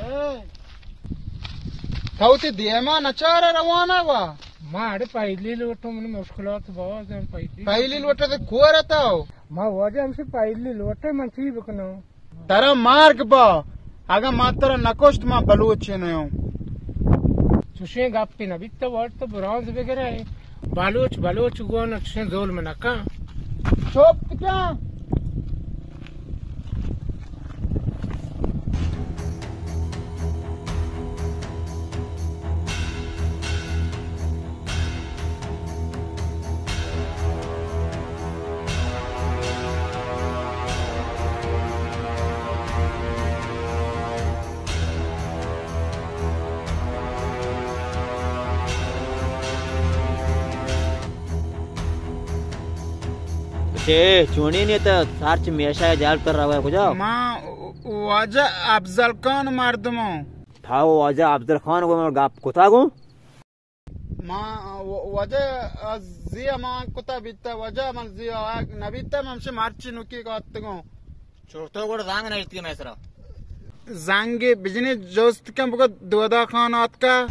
اے، تو تی دیما نچار روانہ وا؟ ما اڑے پہلی لوٹو، من مشکلات باز ہیں پہلی۔ پہلی لوٹو تے کور اتاو؟ ما واجہ ہمشی پہلی لوٹے، من چی بکنو؟ ترا مارگ با، اگاں ما ترا نکشت، ما بلوچے نیوں۔ چوشیں گپے نہ بیت، وارت برانز بگرے۔ بلوچ، بلوچ گون چوشیں ظلم نکن۔ چپ کن۔ چے چونی نیت، سارچ میشا جال پر روا کجا؟ ما واجہ افضل خان مردموں۔ تھا واجہ افضل خان کو گپ کتا گو؟ ما و-، واجہ زی امان کتا بیتا، واجہ من زی آگ نبیتا، من ہمشہ مرچی نکی گاتگوں۔ چوتو گڑ زانگ نشتی میں سرا۔ زانگ بجنی جوست کن بگو دودا خان آتکا۔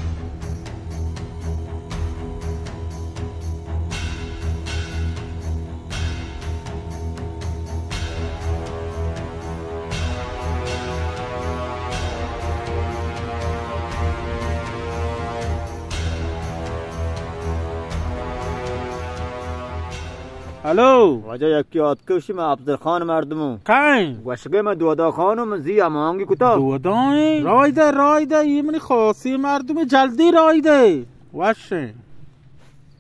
ہلو۔ واجہ یکی آتکہ گوشی، من افضل خان مردموں۔ کئے؟ گوشگے من دودا خانوں، من زی امانگی کتا۔ دودا ایں؟ رای دے، رای دے، یہ منی خاصی مردمے، جلدی رای دے۔ وشیں۔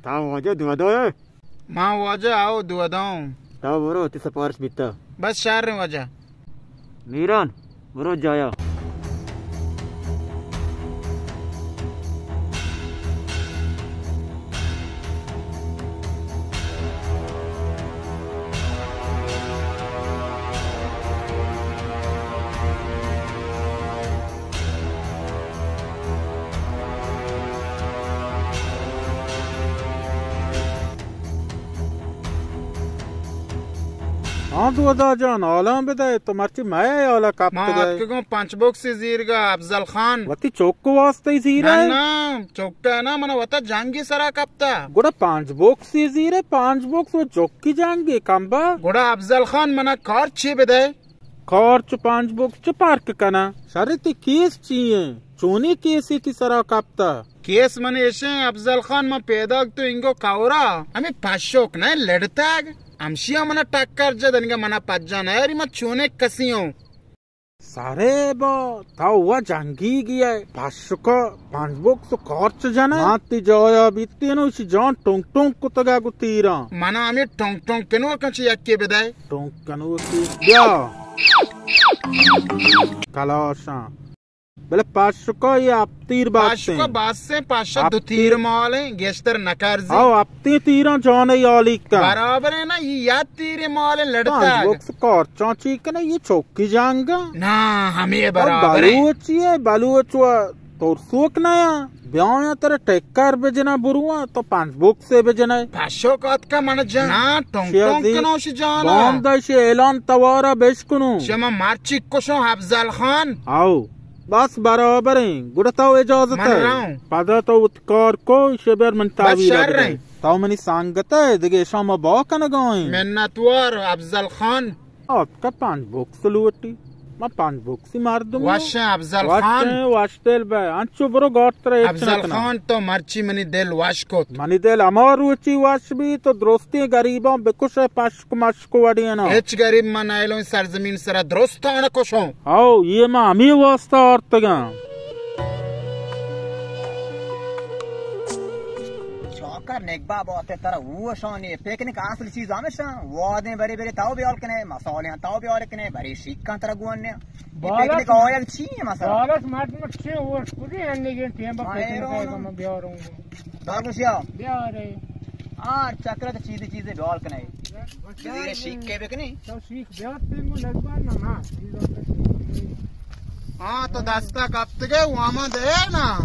تا واجہ دودا اے؟ ما واجہ آؤ دودا اوں۔ تا برو، تی سفارش بیتا۔ بس شر واجہ۔ میران، برو جایا۔ ہاں دودا جان، حالاں بدئے، تو مرچی مئے حالا کپتگئے۔ ما آتکگوں پنچ بکسی زیرگا افضل خان۔ وتی چک واسطہ زیرئے؟ نہ، نہ، چک نہ، من وتا جنگی سرا کپتا۔ گڑا پنچ بکسی زیرئے، پنچ بکس و چکی جنگی کمبا۔ گڑا افضل خان منا کار چی بدئے؟ کارچ و پنچ بکس چہ پرک کناں؟ شر، تئی کیس چی ایں؟ چونیں کیسے تئی سرا کپتہ؟ کیس من ایشیں افضل خان، من پیداک تو انگو کورا ہمے پشوک نہ لڑتگ، ہمشیا منا ٹکر جت، انگا منا پجا نیاری، من چونیں کسی اوں؟ سرے با، تو وا جنگیگی ئے، پشکا پنچ بکس و کارچ جنئے؟ من تئی جایا بیتینوں، ایشی جان ٹونک ٹونک کتگا گوں تیراں۔ منا ہمے ٹونک ٹونک کنوکاں چہ یکے بدئے۔ ٹونک کنوکی بیا۔ کلاشاں۔ بلے پشکا یہ ہپت تیر باسیں۔ پشکا باسیں، پشا دو تیر مالیں، گیشتر نکرزی۔ او ہپتیں تیراں جانے یالی کن۔ برابر ہے نا، یہ یاد تیر مالیں لڑتا۔ پنچ بکس کارچاں چی کنے، یہ چوکی جنگا۔ نا، ہمیں برابر ہے۔ بلوچی ہے، بلوچ و ترسوک نیا۔ بیایا ترا ٹکر بجنا برواں، تو پنچ بکسے بجنئے۔ پشوک آتکا من جان۔ نا، ٹونک ٹونک کنوش جانا۔ باندہ شی اعلان توارا بشکنوں۔ شما مرچی کشوں افضل خان۔ آؤ۔ بس برابر ایں، گڑا تو اجازت ہے۔ پدا تو وت کار کو، شبر من تاویل بدے۔ تو منی سنگت ہے، دگہ شما با کنگائیں۔ منتوار افضل خان۔ آتکا پنچ بکس لوٹی۔ ما پنچ بکسی مردم۔ وش افضل خان۔ وش دل بے۔ انچو برو گارتر۔ افضل خان تو مرچی منی دل وش کت۔ منی دل ہما روچی وش بی تو درستیں غریباں بکشے پشک مشک وڑینا۔ ہچ غریب من ایلوں سرزمین سرا درستان کشوں۔ او، یہ ما ہمیں واسطہ آرتگاں۔ چاکر نگبا بات ترا ہوشانی پکنک اصل چیز ہمیشہ وادیں بری بری تاو بیال کنے، مسالے تاو بیال کنے، بری شیکاں ترا گونے۔ پکنک آیگ چی ہے مثلا؟ بالس مردم چی ہوش کدی ہنگین ٹیم با پکنک آیگ من بیاروں۔ داگوشیا؟ بیارے۔ آر چکرت چیزے چیزے بیال کنے۔ چیزے شیکے بکنی؟ تو شیک بیار تین گو نگبان نا، نا۔ ہاں، تو دستا کپتگے، واما دے نا۔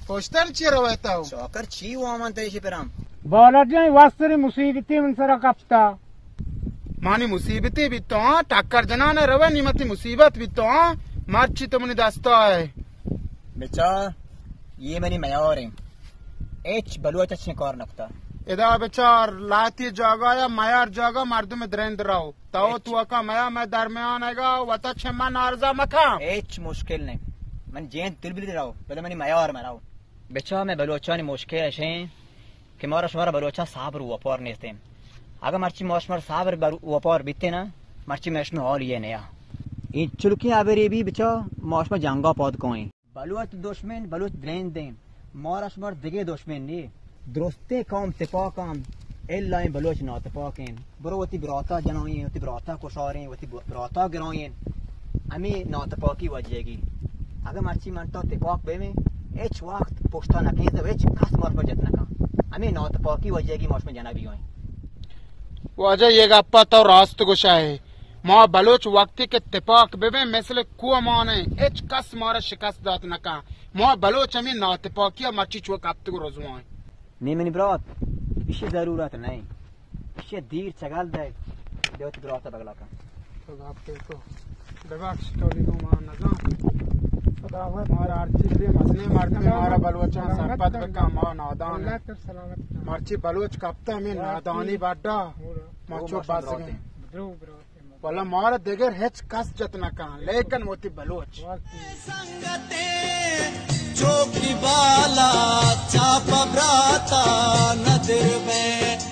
پشتن چی رویتا ہو؟ چاکر چی واما دے شی پرام؟ بالا جان، واسطری مصیبتی من سرا کپتا۔ مانی مصیبتی بیتو ہاں، ٹکر جنان روے، نی متی مصیبت بیتو ہاں۔ مرچی تو منی دستا ئے۔ بچار، اے منی میار ایں۔ ہچ بلوچ اچیں کار نکتا۔ ادا بچار، لہتی جاگہ یا میار جاگہ مردم درند رو۔ تو ہچ۔ توکا میا، مئے درمیان اگا وتا چہ من نارضا مکن۔ ہچ مشکل نہیں۔ من جند دل بلی رو، بلے منی میار مرو۔ بچار، مئے بلوچانی مشکل اش ایں کہ مارا شمارا بلوچاں صبر و وپار نیستیں۔ اگاں مرچی ما شمارا صبر بر وپار بیتیں نا، مرچی مئے شمئے حال اے نیا۔ انچلوکیں ہبرے بی بچار، ما شما جنگا پاد کائیں۔ بلوچ دشمن، بلوچ درندیں۔ مارا شمارا دگہ دشمن نی۔ درستیں قوم تپاکاں، الا ایں بلوچ ناتپاکیں۔ برو وتی براتا جنائیں، وتی براتا کشاریں، وتی ب-، براتا گرائیں۔ ہمے ناتپاکی وجہ گی۔ اگاں مرچی من تو تپاک بیویں، ہچ وقت پشتا نکیز و ہچ کس مار پر جت نکن۔ ہمے ناتپاکی وجہ گی ما شما جنا بیویں۔ واجہ، اے گپا تو راست گوشا ئے۔ ما بلوچ وقتی کہ تپاک ببیں، مثل کوہ مانیں، ہچ کس مارا شکست دات نکن۔ ما بلوچ ہمے ناتپاکی ء مرچی چو کپتگ و رزوائیں۔ نی منی برات، ایشی ضرورت نہیں۔ ایشی دیر چگل دے، بیا وتی برات بگلا کن۔ تو گپ تو ببخش، تو دیگو ما نزان۔ خداوند۔ مارا ہر چیز دے، مسئلے مردم مارا بلوچان سرپد بکن، ما نادان۔ اللہ تر سلامت کن۔ مرچی بلوچ کپتا ہمیں نادانی بڈا، ما چو بس گئے۔ درو برات۔ والا مارا دگر ہچ کس جت نہ کن، لیکن وتی بلوچ۔ سنگتے چوکی بالا چاپ براتا ندر میں۔